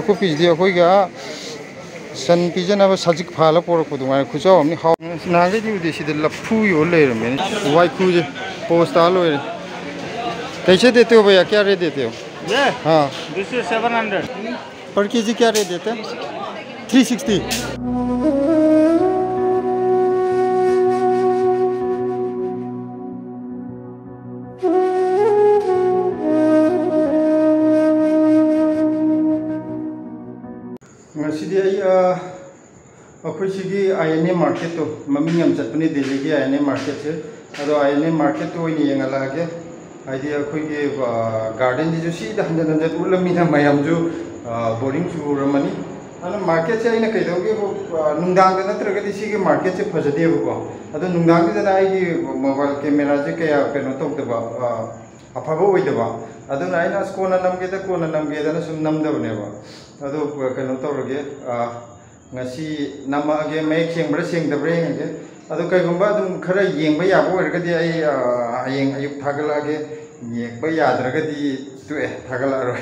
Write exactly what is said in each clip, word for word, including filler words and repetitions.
ꯀꯣꯐꯤꯁꯤꯗꯤ ꯑꯩꯈꯣꯏꯒꯤ ꯑꯥ ꯁꯟ ꯄꯤꯖꯅꯕ ꯁꯖꯤꯛ ꯐꯥꯜꯂ ꯄꯣꯔꯛꯄ ꯑꯗꯨꯃꯥꯏꯅ ꯈꯨꯆꯥꯎ ꯑꯃꯅꯤ꯫ ꯍꯥꯎ꯫ ꯅꯍꯥꯟꯈꯩꯗꯤ ꯎꯗꯦ, ꯁꯤꯗ ꯂꯐꯨ ꯌꯣꯜ ꯂꯩꯔꯝꯃꯦꯅꯦ꯫ ꯋꯥꯏꯈꯨꯁꯦ ꯄꯣꯁ ꯇꯥ ꯂꯣꯏꯔꯦ꯫ कैसे देते हो भैया, क्या रेट देते हो? ये? हाँ। This is seven hundred. Per KG क्या रेट देते हैं? Three sixty. ꯉꯁꯤꯗꯤ ꯑꯩ, ꯑ, ꯑꯩꯈꯣꯏ ꯁꯤꯒꯤ ꯑꯥꯏ ꯑꯦꯟ ꯑꯦ ꯃꯥꯔꯀꯦꯠꯇꯣ, ꯃꯃꯤꯡ ꯌꯥꯝ ꯆꯠꯄꯅꯦ ꯗꯦꯜꯂꯤꯒꯤ ꯑꯥꯏ ꯑꯦꯟ ꯑꯦ ꯃꯥꯔꯀꯦꯠꯁꯦ꯫ ꯑꯗꯣ ꯑꯥꯏ ꯑꯦꯟ ꯑꯦ ꯃꯥꯔꯀꯦꯠꯇꯣ ꯑꯣꯏꯅ ꯌꯦꯡꯍꯜꯂꯛꯑꯒꯦ꯫ ꯍꯥꯏꯗꯤ ꯑꯩꯈꯣꯏꯒꯤ, ꯑ, ꯒꯥꯔꯗꯦꯟꯁꯤꯁꯨ ꯁꯤꯗ ꯍꯟꯖꯟ ꯍꯟꯖꯟ ꯎꯠꯂꯝꯃꯤꯅ ꯃꯌꯥꯝꯁꯨ, ꯑ, ꯕꯣꯔꯤꯡ ꯆꯨꯔꯝꯃꯅꯤ꯫ ꯑꯗꯨꯅ ꯃꯥꯔꯀꯦꯠꯁꯦ ꯑꯩꯅ ꯀꯩꯗꯧꯒꯦꯕꯨ, ꯑ, ꯅꯨꯡꯗꯥꯡꯗ ꯅꯠꯇ꯭ꯔꯒꯗꯤ ꯁꯤꯒꯤ ꯃꯥꯔꯀꯦꯠꯁꯦ ꯐꯖꯗꯦꯕꯀꯣ꯫ ꯑꯗꯣ ꯅꯨꯡꯗꯥꯡꯁꯤꯗꯅ ꯑꯩꯒꯤ ꯃꯣꯕꯥꯏꯜ ꯀꯦꯃꯦꯔꯥꯁꯦ ꯀꯌꯥ ꯀꯩꯅꯣ ꯇꯧꯗꯕ, ꯑ, ꯑꯐꯕ ꯑꯣꯏꯗꯕ꯫ ꯑꯗꯨꯅ ꯑꯩꯅ ꯑꯁ ꯀꯣꯟꯅ ꯅꯝꯒꯦꯗ, ꯀꯣꯟꯅ ꯅꯝꯒꯦꯗꯅ ꯁꯨꯝ ꯅꯝꯗꯕꯅꯦꯕ꯫ ꯑꯗꯣ ꯀꯩꯅꯣ ꯇꯧꯔꯒꯦ, ꯑ, ꯉꯁꯤ ꯅꯝꯃꯛꯑꯒꯦ, ꯃꯌꯦꯛ ꯁꯦꯡꯕ꯭ꯔꯥ ꯁꯦꯡꯗꯕ꯭ꯔꯥ ꯌꯦꯡꯉꯒꯦ꯫ ꯑꯗꯣ ꯀꯩꯒꯨꯝꯕ ꯑꯗꯨꯝ ꯈꯔ ꯌꯦꯡꯕ ꯌꯥꯕ ꯑꯣꯏꯔꯒꯗꯤ ꯑꯩ, ꯑ, ꯍꯌꯦꯡ ꯑꯌꯨꯛ ꯊꯥꯒꯠꯂꯛꯑꯒꯦ꯫ ꯌꯦꯡꯕ ꯌꯥꯗ꯭ꯔꯒꯗꯤ ꯇꯣꯛꯑꯦ, ꯊꯥꯒꯠꯂꯛꯑꯔꯣꯏ꯫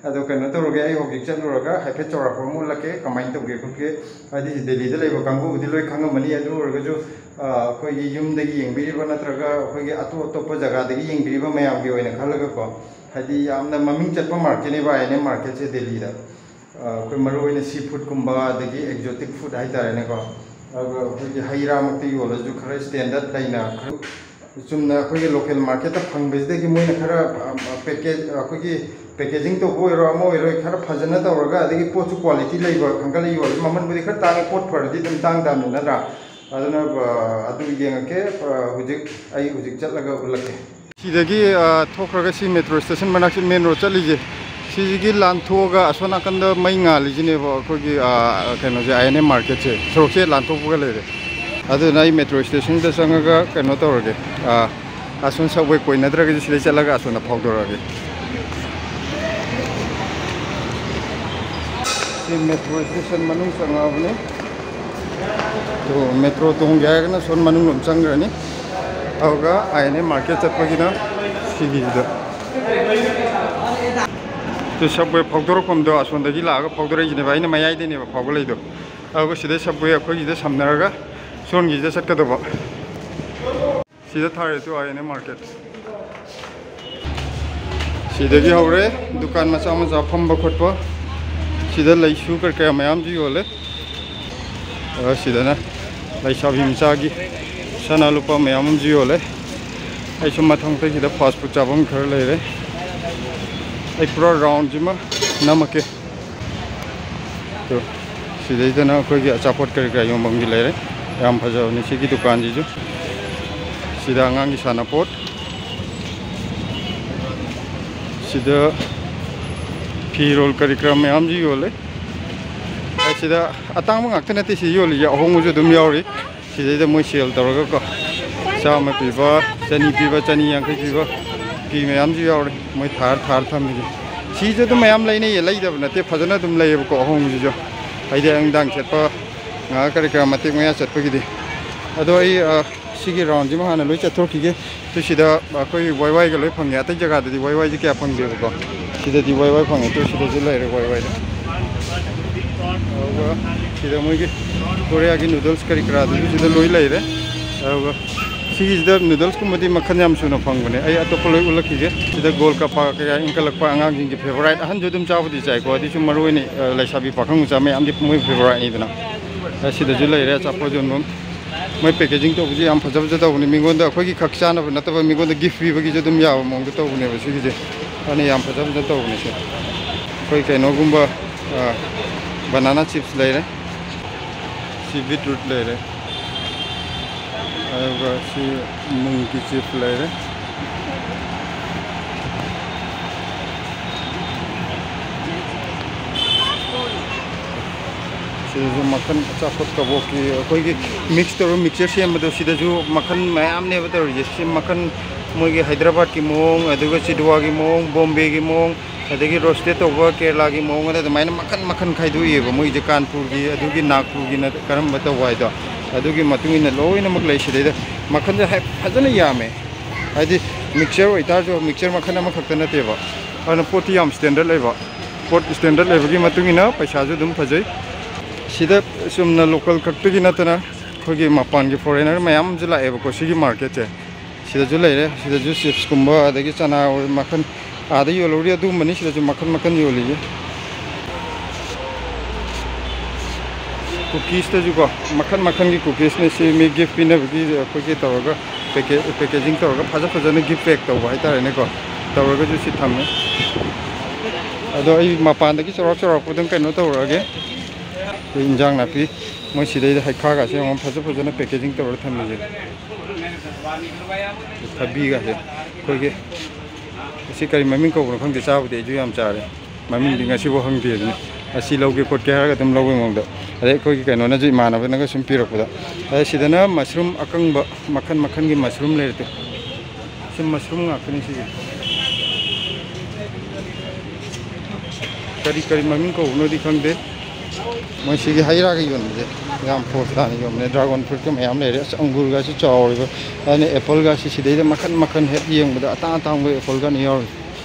ꯑꯗꯣ ꯀꯩꯅꯣ ꯇꯧꯔꯒꯦ, ꯑꯩ ꯍꯧꯖꯤꯛ ꯆꯠꯂꯨꯔꯒ ꯍꯥꯏꯐꯦꯠ ꯆꯥꯎꯔꯥꯛꯄ ꯑꯃ ꯎꯠꯂꯛꯀꯦ, ꯀꯃꯥꯏꯅ ꯇꯧꯒꯦ ꯈꯣꯠꯀꯦ꯫ ꯍꯥꯏꯗꯤ ꯗꯦꯜꯂꯤꯗ ꯂꯩꯕ ꯀꯥꯡꯕꯨꯕꯨꯗꯤ ꯂꯣꯏ ꯈꯪꯉꯝꯃꯅꯤ, ꯑꯗꯨ ꯑꯣꯏꯔꯒꯁꯨ, ꯑ, ꯑꯩꯈꯣꯏꯒꯤ ꯌꯨꯝꯗꯒꯤ ꯌꯦꯡꯕꯤꯔꯤꯕ ꯅꯠꯇ꯭ꯔꯒ ꯑꯩꯈꯣꯏꯒꯤ ꯑꯇꯣꯞ ꯑꯇꯣꯞꯄ ꯖꯒꯥꯗꯒꯤ ꯌꯦꯡꯕꯤꯔꯤꯕ ꯃꯌꯥꯝꯒꯤ ꯑꯣꯏꯅ ꯈꯜꯂꯒꯀꯣ, ꯍꯥꯏꯗꯤ ꯌꯥꯝꯅ ꯃꯃꯤꯡ ꯆꯠꯄ ꯃꯥꯔꯀꯦꯠꯅꯦꯕ ꯑꯥꯏ ꯑꯦꯟ ꯑꯦ ꯃꯥꯔꯀꯦꯠꯁꯦ ꯗꯦꯜꯂꯤꯗ꯫ ꯑ, ꯑꯩꯈꯣꯏ ꯃꯔꯨꯑꯣꯏꯅ ꯁꯤ ꯐꯨꯗꯀꯨꯝꯕ ꯑꯗꯒꯤ ꯑꯦꯛꯖꯣꯇꯤꯛ ꯐꯨꯗ ꯍꯥꯏꯇꯥꯔꯦꯅꯦꯀꯣ, ꯑꯗꯨꯒ ꯑꯩꯈꯣꯏꯒꯤ ꯍꯩ ꯔꯥꯃꯛꯇ ꯌꯣꯜꯂꯁꯨ ꯈꯔ ꯁ꯭ꯇꯦꯟꯗꯔꯠ ꯂꯩꯅ, ꯈꯔ ꯆꯨꯝꯅ ꯑꯩꯈꯣꯏꯒꯤ ꯂꯣꯀꯦꯜ ꯃꯥꯔꯀꯦꯠꯇ ꯐꯪꯕꯁꯤꯗꯒꯤ ꯃꯣꯏꯅ ꯈꯔ, ꯑ, ꯄꯦꯀꯦꯖ, ꯑꯩꯈꯣꯏꯒꯤ ꯄꯦꯀꯦꯖꯤꯡ ꯇꯧꯕ ꯑꯣꯏꯔꯣ, ꯑꯃ ꯑꯣꯏꯔꯣ, ꯈꯔ ꯐꯖꯅ ꯇꯧꯔꯒ, ꯑꯗꯒꯤ ꯄꯣꯠꯁꯨ ꯀ꯭ꯋꯥꯂꯤꯇꯤ ꯂꯩꯕ ꯈꯟꯒꯠꯂ ꯌꯣꯜꯂꯤ꯫ ꯃꯃꯜꯕꯨꯗꯤ ꯈꯔ ꯇꯥꯡꯉꯦ, ꯄꯣꯠ ꯐꯔꯗꯤ ꯑꯗꯨꯝ ꯇꯥꯡ ꯇꯥꯕꯅꯤ, ꯅꯠꯇ꯭ꯔꯥ? ꯑꯗꯨꯅ, ꯑ, ꯑꯗꯨ ꯌꯦꯡꯉꯛꯀꯦ꯫ ꯑ, ꯍꯧꯖꯤꯛ ꯑꯩ ꯍꯧꯖꯤꯛ ꯆꯠꯂꯒ ꯎꯠꯂꯛꯀꯦ꯫ ꯁꯤꯗꯒꯤ, ꯑ, ꯊꯣꯛꯈ꯭ꯔꯒ ꯁꯤ ꯃꯦꯇ꯭ꯔꯣ ꯁ꯭ꯇꯦꯁꯟ ꯃꯅꯥꯛꯁꯤ, ꯃꯦꯟ ꯔꯣꯗ ꯆꯠꯂꯤꯁꯦ, ꯁꯤꯁꯤꯒꯤ ꯂꯥꯟꯊꯣꯛꯑꯒ ꯑꯁꯣꯝ ꯅꯥꯀꯟꯗ ꯃꯩ ꯉꯥꯜꯂꯤꯁꯤꯅꯦꯕ ꯑꯩꯈꯣꯏꯒꯤ, ꯑ, ꯀꯩꯅꯣꯁꯦ, ꯑꯥꯏ ꯑꯦꯟ ꯑꯦ ꯃꯥꯔꯀꯦꯠꯁꯦ꯫ ꯁꯣꯔꯣꯛꯁꯦ ꯂꯥꯟꯊꯣꯛꯄꯒ ꯂꯩꯔꯦ꯫ ꯑꯗꯨꯅ ꯑꯩ ꯃꯦꯇ꯭ꯔꯣ ꯁ꯭ꯇꯦꯁꯟꯗ ꯆꯪꯉꯒ ꯀꯩꯅꯣ ꯇꯧꯔꯒꯦ꯫ ꯑ, ꯑꯁꯣꯝ ꯁꯕꯋꯦ ꯀꯣꯏꯅꯗ꯭ꯔꯒꯗꯤ ꯁꯤꯗꯩ ꯆꯠꯂꯒ ꯑꯁꯣꯝꯗ ꯐꯥꯎꯗꯣꯔꯛꯑꯒꯦ꯫ ꯁꯤ ꯃꯦꯇ꯭ꯔꯣ ꯁ꯭ꯇꯦꯁꯟ ꯃꯅꯨꯡ ꯆꯪꯉꯛꯑꯕꯅꯤ꯫ ꯑꯗꯣ ꯃꯦꯇ꯭ꯔꯣ ꯇꯣꯡꯒꯦ ꯍꯥꯏꯔꯒꯅ ꯁꯣꯝ ꯃꯅꯨꯡ ꯂꯣꯝ ꯆꯪꯈ꯭ꯔꯅꯤ꯫ ꯑꯗꯨꯒ ꯑꯥꯏ ꯑꯦꯟ ꯑꯦ ꯃꯥꯔꯀꯦꯠ ꯆꯠꯄꯒꯤꯅ ꯁꯤꯒꯤꯁꯤꯗ꯫ ꯑꯗꯨ ꯁꯕꯋꯦ ꯐꯥꯎꯗꯣꯔꯛꯐꯝꯗꯣ ꯑꯁꯣꯝꯗꯒꯤ ꯂꯥꯛꯑꯒ ꯐꯥꯎꯗꯣꯔꯛꯏꯁꯤꯅꯦꯕ, ꯑꯩꯅ ꯃꯌꯥꯏꯗꯩꯅꯦꯕ ꯐꯥꯎꯒꯠꯂꯛꯏꯗꯣ꯫ ꯑꯗꯨꯒ ꯁꯤꯗꯩ ꯁꯕꯋꯦ ꯑꯩꯈꯣꯏꯒꯤꯗ ꯁꯝꯅꯔꯒ ꯁꯣꯝꯒꯤꯁꯤꯗ ꯆꯠꯀꯗꯧꯕ꯫ ꯁꯤꯗ ꯊꯥꯔꯦ two I N A market. ꯁꯤꯗꯒꯤ ꯍꯧꯔꯦ ꯗꯨꯀꯥꯟ ꯃꯆꯥ ꯃꯆꯥ ꯐꯝꯕ ꯈꯣꯠꯄ꯫ ꯁꯤꯗ ꯂꯩꯁꯨ ꯀꯔꯤ ꯀꯔꯥ ꯃꯌꯥꯝꯁꯨ ꯌꯣꯜꯂꯦ꯫ ꯑꯗꯨꯒ ꯁꯤꯗꯅ ꯂꯩꯁꯥꯕꯤ ꯃꯆꯥꯒꯤ ꯁꯅꯥ ꯂꯨꯄꯥ ꯃꯌꯥꯝ ꯑꯃꯁꯨ ꯌꯣꯜꯂꯦ꯫ ꯑꯩꯁꯨ ꯃꯊꯪ ꯃꯊꯪ ꯁꯤꯗ ꯐꯥꯁ ꯐꯨꯗ ꯆꯥꯐꯝ ꯈꯔ ꯂꯩꯔꯦ꯫ ꯑꯩ ꯄꯨꯔꯥ ꯔꯥꯎꯟꯁꯤꯃ ꯅꯝꯃꯛꯀꯦ꯫ ꯑꯗꯨ ꯁꯤꯗꯩꯗꯅ ꯑꯩꯈꯣꯏꯒꯤ ꯑꯆꯥꯄꯣꯠ ꯀꯔꯤ ꯀꯔꯥ ꯌꯣꯟꯐꯝꯒꯤ ꯂꯩꯔꯦ꯫ ꯌꯥꯝ ꯐꯖꯕꯅꯤ ꯁꯤꯒꯤ ꯗꯨꯀꯥꯟꯁꯤꯁꯨ꯫ ꯁꯤꯗ ꯑꯉꯥꯡꯒꯤ ꯁꯥꯟꯅꯄꯣꯠ, ꯁꯤꯗ ꯐꯤꯔꯣꯜ ꯀꯔꯤ ꯀꯔꯥ ꯃꯌꯥꯝꯁꯨ ꯌꯣꯜꯂꯦ꯫ ꯁꯤꯗ ꯑꯇꯥꯡꯕ ꯉꯥꯛꯇ ꯅꯠꯇꯦ ꯁꯤ ꯌꯣꯜꯂꯤꯁꯦ, ꯑꯍꯣꯡꯕꯁꯨ ꯑꯗꯨꯝ ꯌꯥꯎꯔꯤ꯫ ꯁꯤꯗꯩꯗ ꯃꯣꯏ ꯁꯦꯜ ꯇꯧꯔꯒꯀꯣ, ꯆꯥꯝꯃ ꯄꯤꯕ, ꯆꯅꯤ ꯄꯤꯕ, ꯆꯅꯤ ꯌꯥꯡꯈꯩ ꯄꯤꯕ ꯐꯤ ꯃꯌꯥꯝꯁꯨ ꯌꯥꯎꯔꯦ, ꯃꯣꯏ ꯊꯥꯔ ꯊꯥꯔ ꯊꯝꯃꯤꯁꯦ꯫ ꯁꯤꯁꯨ ꯑꯗꯨꯝ ꯃꯌꯥꯝ ꯂꯩꯅꯩꯌꯦ, ꯂꯩꯗꯕ ꯅꯠꯇꯦ, ꯐꯖꯅ ꯑꯗꯨꯝ ꯂꯩꯌꯦꯕꯀꯣ ꯑꯍꯣꯡꯕꯁꯤꯁꯨ, ꯍꯥꯏꯗꯤ ꯑꯌꯨꯛ ꯅꯨꯡꯗꯥꯡ ꯁꯦꯠꯄ, ꯉꯥꯏꯍꯥꯛ ꯀꯔꯤ ꯀꯔꯥ ꯃꯇꯦꯛ ꯃꯌꯥ ꯆꯠꯄꯒꯤꯗꯤ꯫ ꯑꯗꯣ ꯑꯩ, ꯑ, ꯁꯤꯒꯤ ꯔꯥꯎꯟꯁꯤꯃ ꯍꯥꯟꯅ ꯂꯣꯏ ꯆꯠꯊꯣꯛꯈꯤꯒꯦ꯫ ꯑꯗꯨ ꯁꯤꯗ ꯑꯩꯈꯣꯏ ꯋꯥꯏ ꯋꯥꯏꯒ ꯂꯣꯏ ꯐꯪꯉꯦ, ꯑꯇꯩ ꯖꯒꯥꯗꯗꯤ ꯋꯥꯏ ꯋꯥꯏꯁꯦ ꯀꯌꯥ ꯐꯪꯗꯦꯕꯀꯣ, ꯁꯤꯗꯗꯤ ꯋꯥꯏ ꯋꯥꯏ ꯐꯪꯉꯦ꯫ ꯑꯗꯨ ꯁꯤꯗꯁꯨ ꯂꯩꯔꯦ ꯋꯥꯏ ꯋꯥꯏꯗ꯫ ꯑꯗꯨꯒ ꯁꯤꯗ ꯃꯣꯏꯒꯤ ꯀꯣꯔꯤꯌꯥꯒꯤ ꯅꯨꯗꯜꯁ ꯀꯔꯤ ꯀꯔꯥꯗꯨꯁꯨ ꯁꯤꯗ ꯂꯣꯏ ꯂꯩꯔꯦ꯫ ꯑꯗꯨꯒ ꯁꯤꯒꯤꯁꯤꯗ ꯅꯨꯗꯜꯁꯀꯨꯝꯕꯗꯤ ꯃꯈꯜ ꯌꯥꯝ ꯁꯨꯅ ꯐꯪꯕꯅꯦ, ꯑꯩ ꯑꯇꯣꯞꯄ ꯂꯣꯏ ꯎꯠꯂꯛꯈꯤꯒꯦ꯫ ꯁꯤꯗ ꯒꯣꯜ ꯀꯞꯄꯥ ꯀꯌꯥ ꯏꯟꯈꯠꯂꯛꯄ ꯑꯉꯥꯡꯁꯤꯡꯒꯤ ꯐꯦꯚꯣꯔꯥꯏꯠ, ꯑꯍꯟꯁꯨ ꯑꯗꯨꯝ ꯆꯥꯕꯨꯗꯤ ꯆꯥꯏꯀꯣ, ꯑꯗꯨꯁꯨ ꯃꯔꯨ ꯑꯣꯏꯅ, ꯑ, ꯂꯩꯁꯥꯕꯤ ꯄꯥꯈꯪ ꯃꯆꯥ ꯃꯌꯥꯝꯗꯤ ꯃꯣꯏ ꯐꯦꯚꯣꯔꯥꯏꯠꯅꯤꯗꯅ꯫ ꯑ, ꯁꯤꯗꯁꯨ ꯂꯩꯔꯦ ꯑꯆꯥꯄꯣꯠ ꯌꯣꯟꯐꯝ꯫ ꯃꯣꯏ ꯄꯦꯀꯦꯖꯤꯡ ꯇꯧꯕꯁꯨ ꯌꯥꯝ ꯐꯖ ꯐꯖ ꯇꯧꯕꯅꯦ, ꯃꯤꯉꯣꯟꯗ ꯑꯩꯈꯣꯏꯒꯤ ꯈꯛ ꯆꯥꯅꯕ ꯅꯠꯇꯕ ꯃꯤꯉꯣꯟꯗ ꯒꯤꯐ ꯄꯤꯕꯒꯤꯁꯨ ꯑꯗꯨꯝ ꯌꯥꯕ ꯃꯑꯣꯡꯗ ꯇꯧꯕꯅꯦꯕ ꯁꯤꯒꯤꯁꯦ꯫ ꯑꯗꯨꯅ ꯌꯥꯝ ꯐꯖ ꯐꯖ ꯇꯧꯕꯅꯦ ꯁꯦ꯫ ꯑꯩꯈꯣꯏ ꯀꯩꯅꯣꯒꯨꯝꯕ, ꯑ, ꯕꯅꯥꯅꯥ ꯆꯤꯞꯁ ꯂꯩꯔꯦ, ꯁꯤ ꯕꯤꯠꯔꯨꯠ ꯂꯩꯔꯦ, ꯑꯗꯨꯒ ꯁꯤ ꯃꯨꯡꯒꯤ ꯆꯤꯞꯁ ꯂꯩꯔꯦ꯫ ꯁꯤꯗꯁꯨ ꯃꯈꯜ ꯑꯆꯥꯄꯣꯠ ꯀꯕꯣꯛꯀꯤ ꯑꯩꯈꯣꯏꯒꯤ ꯃꯤꯛꯁ ꯇꯧꯔꯒ ꯃꯤꯛꯆꯔ ꯁꯦꯝꯕꯗꯣ, ꯁꯤꯗꯁꯨ ꯃꯈꯜ ꯃꯌꯥꯝꯅꯦꯕ ꯇꯧꯔꯤꯁꯦ꯫ ꯁꯤ ꯃꯈꯜ ꯃꯣꯏꯒꯤ ꯍꯥꯏꯗ꯭ꯔꯕꯥꯗꯀꯤ ꯃꯑꯣꯡ, ꯑꯗꯨꯒ ꯆꯤꯗꯨꯋꯥꯒꯤ ꯃꯑꯣꯡ, ꯕꯣꯝꯕꯦꯒꯤ ꯃꯑꯣꯡ, ꯑꯗꯒꯤ ꯔꯣꯁꯇꯦꯠ ꯇꯧꯕ ꯀꯦꯔꯂꯥꯒꯤ ꯃꯑꯣꯡ ꯑꯅ ꯑꯗꯨꯃꯥꯏꯅ ꯃꯈꯜ ꯃꯈꯜ ꯈꯥꯏꯗꯣꯛꯏꯑꯕ꯫ ꯃꯣꯏꯁꯦ ꯀꯥꯟꯄꯨꯔꯒꯤ, ꯑꯗꯨꯒꯤ ꯅꯥꯒꯄꯨꯔꯒꯤꯅ ꯀꯔꯝꯕ ꯇꯧꯕ ꯍꯥꯏꯗꯣ, ꯑꯗꯨꯒꯤ ꯃꯇꯨꯡ ꯏꯟꯅ ꯂꯣꯏꯅꯃꯛ ꯂꯩ ꯁꯤꯗꯩꯗ꯫ ꯃꯈꯜꯁꯦ ꯍꯥꯏ-, ꯐꯖꯅ ꯌꯥꯝꯃꯦ꯫ ꯍꯥꯏꯗꯤ ꯃꯤꯛꯆꯔ ꯑꯣꯏꯇꯥꯔꯁꯨ ꯃꯤꯛꯆꯔ ꯃꯈꯜ ꯑꯃꯈꯛꯇ ꯅꯠꯇꯦꯕ꯫ ꯑꯗꯨꯅ ꯄꯣꯠꯇꯤ ꯌꯥꯝ ꯁ꯭ꯇꯦꯟꯗꯔꯠ ꯂꯩꯕ꯫ ꯄꯣꯠ ꯁ꯭ꯇꯦꯟꯗꯔꯠ ꯂꯩꯕꯒꯤ ꯃꯇꯨꯡ ꯏꯟꯅ ꯄꯩꯁꯥꯁꯨ ꯑꯗꯨꯝ ꯐꯖꯩ꯫ ꯁꯤꯗ ꯆꯨꯝꯅ ꯂꯣꯀꯦꯜ ꯈꯛꯇꯒꯤ ꯅꯠꯇꯅ ꯑꯩꯈꯣꯏꯒꯤ ꯃꯄꯥꯟꯒꯤ ꯐꯣꯔꯦꯅꯔ ꯃꯌꯥꯝ ꯑꯃꯁꯨ ꯂꯥꯛꯑꯦꯕꯀꯣ ꯁꯤꯒꯤ ꯃꯥꯔꯀꯦꯠꯁꯦ꯫ ꯁꯤꯗꯁꯨ ꯂꯩꯔꯦ꯫ ꯁꯤꯗꯁꯨ ꯆꯤꯞꯁꯀꯨꯝꯕ, ꯑꯗꯒꯤ ꯆꯅꯥ ꯃꯈꯜ ꯑꯥꯗ ꯌꯣꯜꯍꯧꯔꯤ ꯑꯗꯨꯒꯨꯝꯕꯅꯤ꯫ ꯁꯤꯗꯁꯨ ꯃꯈꯜ ꯃꯈꯜ ꯌꯣꯜꯂꯤꯌꯦ꯫ ꯀꯨꯀꯤꯁꯇꯁꯨꯀꯣ ꯃꯈꯜ ꯃꯈꯜꯒꯤ ꯀꯨꯀꯤꯁꯅꯦ꯫ ꯁꯤ ꯃꯤ ꯒꯤꯐ ꯄꯤꯅꯕꯒꯤ ꯑꯩꯈꯣꯏꯒꯤ ꯇꯧꯔꯒ ꯄꯦꯀꯦ-, ꯄꯦꯀꯦꯖꯤꯡ ꯇꯧꯔꯒ ꯐꯖ ꯐꯖꯅ ꯒꯤꯐ ꯄꯦꯛ ꯇꯧꯕ ꯍꯥꯏꯇꯥꯔꯦꯅꯦꯀꯣ꯫ ꯇꯧꯔꯒꯁꯨ ꯁꯤ ꯊꯝꯃꯦ꯫ ꯑꯗꯣ ꯑꯩ ꯃꯄꯥꯟꯗꯒꯤ ꯆꯥꯎꯔꯥꯛ ꯆꯥꯎꯔꯥꯛꯄꯗꯪ ꯀꯩꯅꯣ ꯇꯧꯔꯛꯑꯒꯦ꯫ ꯑꯩꯈꯣꯏ ꯏꯟꯖꯥꯡ ꯅꯥꯄꯤ ꯃꯣꯏ ꯁꯤꯗꯩꯗ ꯍꯩꯈꯥꯒꯁꯦ ꯌꯦꯡꯉꯣ ꯐꯖ ꯐꯖꯅ ꯄꯦꯀꯦꯖꯤꯡ ꯇꯧꯔꯒ ꯊꯝꯃꯤꯁꯦ꯫ ꯊꯕꯤꯒꯁꯦ ꯑꯩꯈꯣꯏꯒꯤ ꯁꯤ ꯀꯔꯤ ꯃꯃꯤꯡ ꯀꯧꯕꯅꯣ ꯈꯪꯗꯦ꯫ ꯆꯥꯕꯨꯗꯤ ꯑꯩꯁꯨ ꯌꯥꯝ ꯆꯥꯔꯦ꯫ ꯃꯃꯤꯡꯗꯤ ꯉꯁꯤꯐꯥꯎ ꯈꯪꯗꯦ ꯑꯗꯨꯅꯤ꯫ ꯑꯁꯤ ꯂꯧꯒꯦ ꯈꯣꯠꯀꯦ ꯍꯥꯏꯔꯒ ꯑꯗꯨꯝ ꯂꯧꯕꯩ ꯃꯑꯣꯡꯗ꯫ ꯑꯗꯩ ꯑꯩꯈꯣꯏꯒꯤ ꯀꯩꯅꯣꯅꯁꯨ ꯏꯃꯥꯟꯅꯕꯅꯒ ꯁꯨꯝ ꯄꯤꯔꯛꯄꯗ꯫ ꯑꯗꯩ ꯁꯤꯗꯅ ꯃꯁꯔꯨꯝ ꯑꯀꯪꯕ ꯃꯈꯜ ꯃꯈꯜꯒꯤ ꯃꯁꯔꯨꯝ ꯂꯩꯔꯦ꯫ ꯁꯤ ꯃꯁꯔꯨꯝ ꯉꯥꯛꯇꯅꯤ ꯁꯤꯁꯦ꯫ ꯀꯔꯤ ꯀꯔꯤ ꯃꯃꯤꯡ ꯀꯧꯕꯅꯣꯗꯤ ꯈꯪꯗꯦ꯫ ꯃꯣꯏ ꯁꯤꯒꯤ ꯍꯩ ꯔꯥꯒ ꯌꯣꯟꯕꯁꯦ ꯌꯥꯝ ꯄꯣꯁ ꯇꯥꯅ ꯌꯣꯟꯕꯅꯦ꯫ ꯗ꯭ꯔꯥꯒꯣꯟ ꯐ꯭ꯔꯨꯏꯠꯀ ꯃꯌꯥꯝ ꯂꯩꯔꯦ꯫ ꯑꯁ, ꯑꯪꯒꯨꯔꯒꯁꯨ ꯆꯥꯎꯔꯤꯕ꯫ ꯑꯗꯨꯅ ꯑꯦꯄꯜꯒꯁꯤ ꯁꯤꯗꯩꯗ ꯃꯈꯟ ꯃꯈꯟ ꯍꯦꯛ ꯌꯦꯡꯕꯗ ꯑꯇꯥꯡ ꯑꯇꯥꯡꯕ ꯑꯦꯄꯜꯒꯅ ꯌꯥꯎꯔꯤ꯫